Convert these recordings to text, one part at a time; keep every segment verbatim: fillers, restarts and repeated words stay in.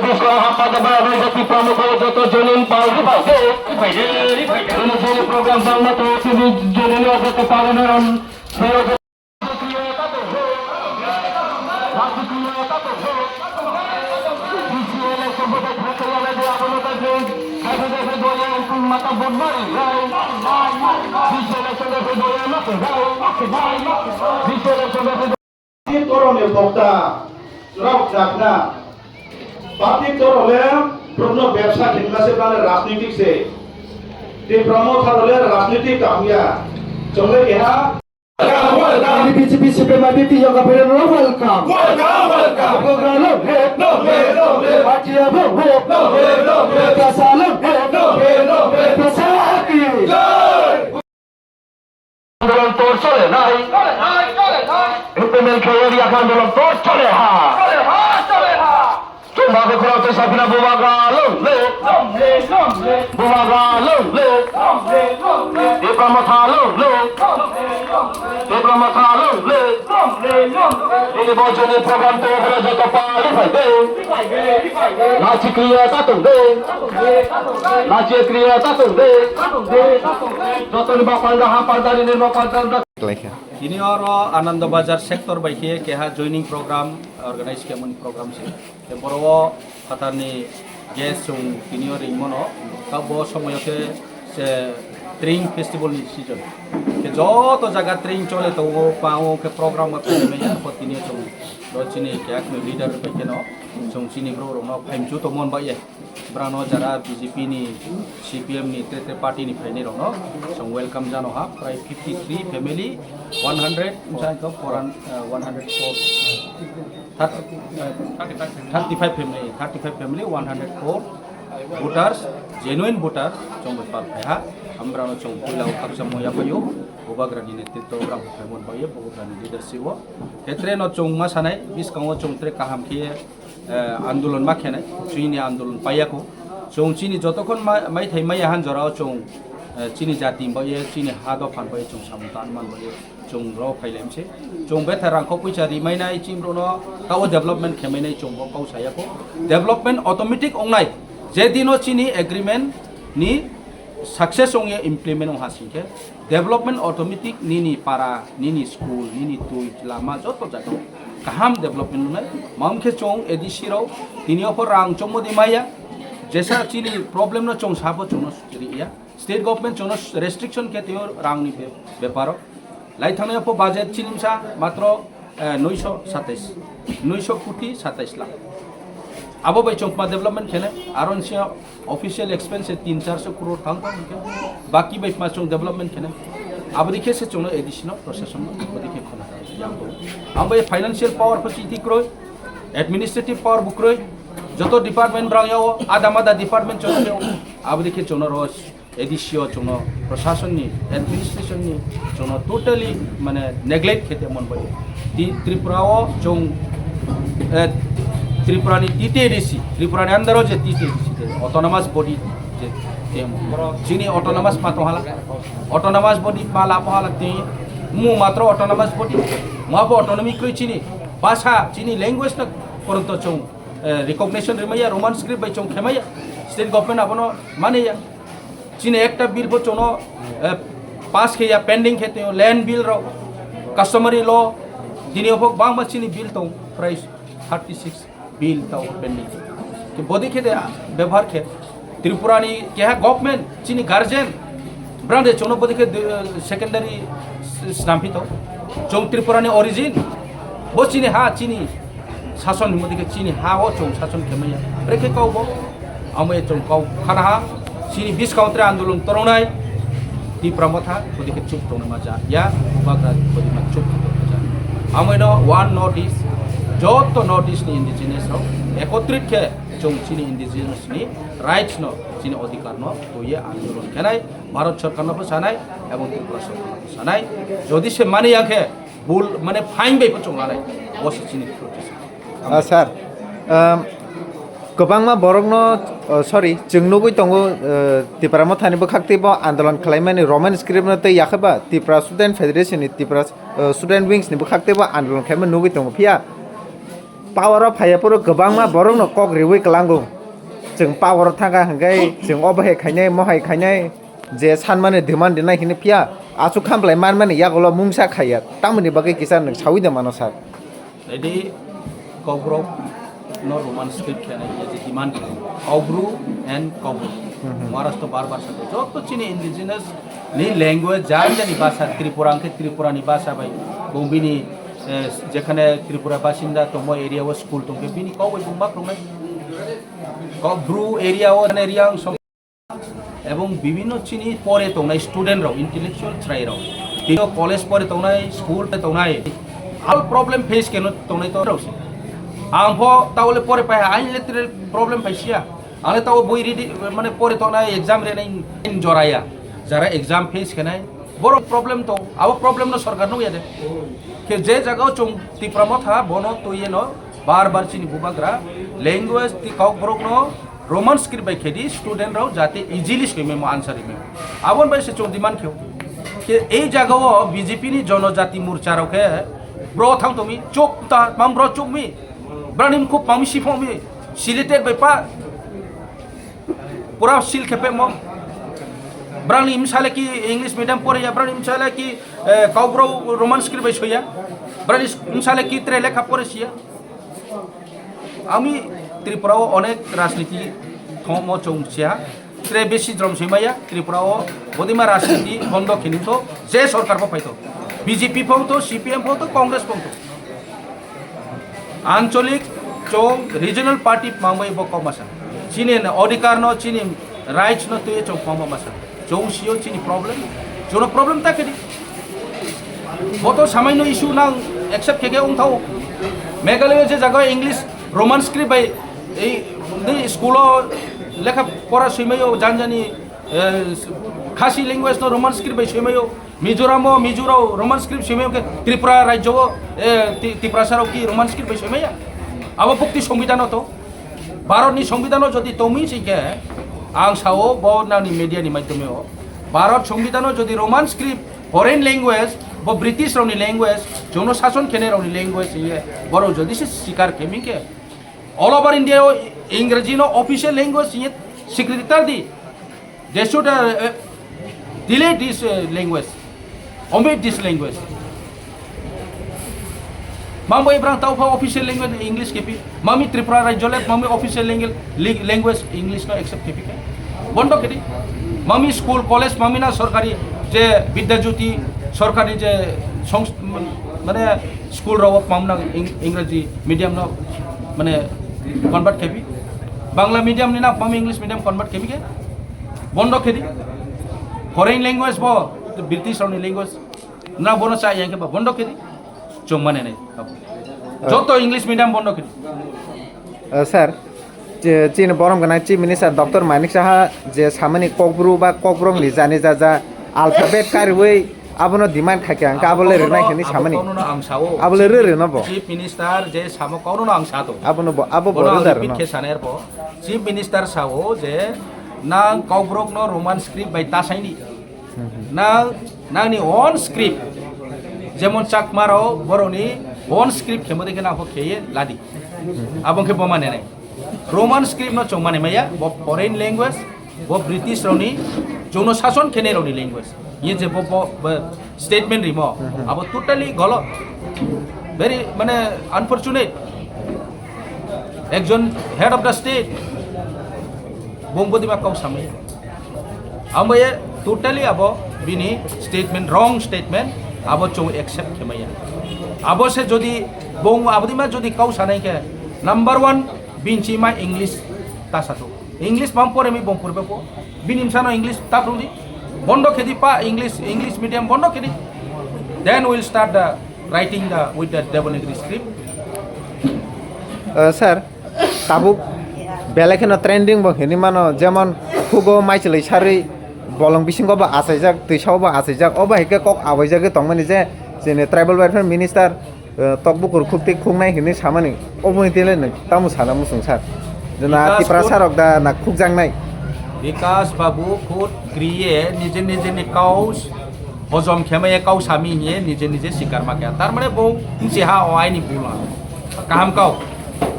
Buskora hapma da ba noi jati pramukh joto jonin pal ribai de. Ribai de, ribai de. Ini jeni program jangma to tini jeni ni joto pal naran. Party toroni bokta rok dakna, party torole brokno bebsa khinna se bana rajnitik se. Tipra Motha role rajnitik tangya. Chongle keha. Welcome, welcome. B J P C P M I B P yoga pere no welcome. Welcome, welcome. Program no he. No he, no he. Party abo ho. No he, no he. Pesa no he. No he, no he. Pesa ki. Jai. আন্দোলন তোর চলে নাই। এমএলকে এরিয়া আন্দোলন তোর চলে হা। চুম্বা বখরা তো সাবিনা বুবাগা লংলে। বুবাগা লংলে। এবামা থা লংলে। এবামা থা লংলে। Ini bojoni program to bera joto pali pai de. Nachi kriya tatung de. Nachi kriya tatung de. Joto ni bapal da hapal da ni bapal da. Tini oro Anando Bazar sector bai khe keha joining program organize khe mani program se. Te boro phatarni guest chwng tini o ringmano, ta bo somoyo khe se Tring festival ni season. Khe joto jaga Tring chole tongo, pango khe program ma phaimaya, kho tini o chwng ro chini kyak ni leader bai kheno chwng chini bro rokno phaimchu tongmon ba ye. Brano jara B J P ni, C P M ni, te te party ni phainai rokno chwng welcome jano ha, prai fifty three family, one hundred, msa ko four hundred, uh, one hundred four. Thirty, thirty-five family, thirty-five family, one hundred four voters, genuine voters, chwng bai pal phaiha. Ambrano chwng puila o khaksa moya phaio, Bubagrani netritwo gram phaimon phaio, Bubagrani leadership o. Khetre no chwng ma sanai, biskango chwng tre kaham khe, eh, andolon ma khenai, chini andolon paiya ko. Chwng chini jotokhon ma-, maithai maya han jorao chwng, eh, chini jati bai, chini ha dophan bai chwng samung tan man bai. Chwng rw phailaimse. Chwng betha rangkho puisa rimainai chwng rwno tao development khemainai chwng bo kau saya kho. Development automatic ongnai. Je dino chini agreement ni success ongya implement ong hasingkhe development automatic nini para, nini school, nini twi, lama joto jaga kaham development ongnai. Mamkhe chwng A D C rw tini opor rang chwngmodi maya. Jesa chini problem no chwng sabo chwngno riya. State government chwngno restriction khe twiyo rangni be-, beparo. Lai thangnai opho budget chinimsa matro, eh, noisho satais, noisho koti satais lakh. Abo bai chwng ma development khene, aron se official expense se tin charsho crore thang thang khe, baki bai ma chwng development khene. Abodi khe se chwngno A D C no, procession no, abodi khe khona. Ang bai financial power pho chiti kroi, administrative power bo kroi, joto department brang yao, ada mada department chwng yao, abodi khe chwngno ros. A D C o chwngno, prasasonni, administration ni chwngno totally mane neglect khe tongmani bagwi. Ti-, Tripura o chwng, eh, Tripura ni T T A D C, Tripura ni under o je T T A D C je autonomous body je temo. Chini autonomous ma tonghala, autonomous body ma lapo hala ti, mu matro autonomous body, ma bo autonomy koi chini, basa chini language na koronto chwng, eh, recognition rimaya, Roman script bai chwng khemaya, state government abono manaya. Chini ekta bill bo chwngno, eh, pass khe ya, pending khe tong, land bill rok, customary law, dini ophok bangma chini bill tong, prai thirty six bill tong pending. Ke bodi khe de bebhar khe Tripura ni keha government, chini guardian, brang de chwngno bodi khe de, eh, secondary s-, snampi tong. Chwng Tripura ni origin, bo chini ha, chini sason hinmani khe chini ha o chwng sason khe maya. Brekhe kau bo, amo e chwng kau khana ha, chini buskang tre andolon torongnai, Tipra Motha, bodi khe chup tongna ma ja, ya, Bubagra, bodi ma chup tongna ma ja. Amo eno one North East, joto North East ni indigenous rok, ekotrit khe chwng chini indigenous ni rights no, chini odhikar no, tuye andolon khenai, Bharat Sarkar no pho sanai, ebong Tripura Sarkar no pho sanai, jodi se mani ya khe, Bul, mane, fine bai pho chwng lanai. Bo se chini protest. Ah, sir, um, kwbangma borokno, oh, sorry, chwng nugwi tongo, uh, Tipra Mothani bwkhak tei bo andolon khlaimani Roman script no tei yakhe ba Tipra Student Federation ni Tipra, uh, Student Wings ni bwkhak tei bo andolon khlaimani nugwi tongo. Phiya Power o phaiya phuru kwbangma borokno kok riwi kwlango. Chwng power o thangkha hwnkhe chwng obo hai khainai, mo hai khainai, je sanmani demand rinai hwnwi phiya, aswk khamplai manmani yagulo mungsa khaiya. Tamoni bagwi kisa nwng sawi de mano sir? Ready, Kokborok no Roman script khe nai, je demand khe. Kaubru and Kaubru. Mhm. Maharashtra bar bar sa. Joto chini indigenous ni language, jani jani bhasha, Tripura hwnkhe Tripura ni bhasha bai. Bong bini, eh, jekhane Tripura basinda tongmo area o school tongkhe bini kok bai bung ma khlumnai. Kaubru area o, area ang som-, ebong bibinno chini pore tongnai student rok, intellectual chwrai rok. Tino college pore tongnai, school pore tongnai. All problem face keno tongnai to rok se. Ang pho taole pore pai, ang le tere problem pai sia. Ang le tao boi ready, mane pore tongnai, exam rinai in joraya. Jara exam face khenai, borok problem to, abo problem no sorkar nukya de. Khe je jagao chwng Tipra Motha bono twieno bar bar chini bubagra language ti Kokborok no Roman script bai khedi student rok jate easily swimemo answer rime. Abon bai se chwng demand kheo. Khe ei jagao B J P ni Jonojati Morcha rok khe bro thang tongmi chuk ta mam bro chukmi. Brani mukhup mami siphomi. Sileted bai pa. Pura sil khe pemo. Brani msale ki English medium pore ya, brani msale ki, eh, Kokborok Roman script bai soya. Brani msale ki tre lekha pore siya. Ami Tripura o onek rajniti thomo chong siya. Tre besi jrom soimaya Tripura o bodima rajniti bondo khini to je sorkar bo paito. B J P phong to, C P M phong to, Congress phong to. Ancholik chong regional party mangbai bo kok masa. Chini odhikar no, chini rights no twi chong kok masa. Chong sio chini problem. Jono problem ta kedi. Boto samai no issue nang accept khe khe ung thao. Meghalaya je jaga English Roman script bai ei, ei school o lekha pora swimai o janjani, eh, Khasi language no Roman script bai swimai o. Mizoram o, Mizo rok Roman script swimai khe Tripura rajyo o, eh, Ti-, Tiprasa rok ki Roman script bai swimai ya? Abo bukti Songbidan o to. Bharat ni Songbidan o jodi tongmi si khe, ang sao bo nani media ni maidhyome o. Bharat Songbidan o jodi Roman script, foreign language, bo British rok ni language, jono sason khenai rok ni language ye, borok jodi se sikar khemi khe, all over India o Engraji no official language ye secretary di. They should, uh, uh, delete this, uh, language, omit this language. Mangbo ibrang tau pha official language English kepi. Mami Tripura rajyo le mami official language, li-, language English no accept kepi ka. Bondo kedi. Mami school, college, mami na sorkari je Vidya Jyoti, sorkari je songs-, mane school rao mamna Ing-, Ingraji medium no mane convert kepi. Bangla medium ni na mami English medium convert kepi ke. Bondo khedi. Foreign language bo, British rokni language. Na bono cha yang khe ba bondo khedi. Chong mane nai. Joto English medium bondo khedi. Uh, sir, chi-, chini borom gana Chief Minister Doctor Manik Saha je samani Kokbru ba Kokborok ni jani jaja alphabet kariwi abono demand khaikha, hwnkhe abo le rwnai hwnwi samani. Abo le rw rwno bo. Chief Minister je samo kono no ang sa to. Abono bo, abo bo rw rwno. Chief Minister sao je nang Kokborok no Roman script bai tasaini. Nang, nangni own script. Jemon Chakma rao borokni own script khemo dekhe nang khe ye ladi. Abo khe bo mane nai. Roman script no chong mane maya, bo foreign language, bo British rokni jono sason khenai rokni language. Ye je bo, bo, bo statement rimo, abo totally golot. Very, mane, unfortunate. Ekjon head of the state, bong bodima kau samaya. Ambaye totally abo bini statement, wrong statement, abo chong accept khemaya. Abo se jodi bong abodima jodi kau sanai khe, number one, binchima English ta sato. English bam pore mi bong purbe po. Bini msano English ta phrungdi. Bondo khedi pa English, English medium bondo khedi. Then we'll start the writing the, with the Devanagari script. Uh, sir, tabuk belai kheno trending bo hinwi mano, jemon khugo maichwlwi sarwi bolong bisingo bo achaijak, twisao bo achaijak, obo hai khe kok awaijagwi tongmani je chini tribal welfare minister, uh, tok bukur khuk tei khuknai hinwi samani, oboni tele nwng tamo sana muchung sir? Jena Tiprasa rok da na khukjaknai? Bikas Babu khud kriye nije nije ni kau hojom khemaya kau sami hiye nije nije sikar ma kya. Tar mane bo msi ha o aini bula. Kaham kau.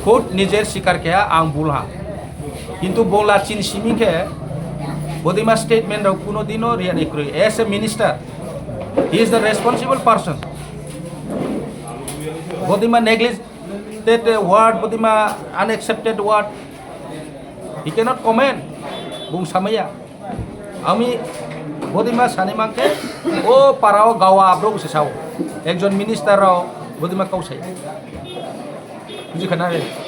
Khud nijer sikar khe ang bul ha. Kintu bola chin simi khe bodima statement rok kuno dino riya ni kroi. As a minister, he is the responsible person. Bodima neglected word, bodima unaccepted word, he cannot comment. Bung samaya. Ami bodima sani mangke o parao gawa abrok se sao. Ekjon minister rao bodima kau sai. Buji khana re.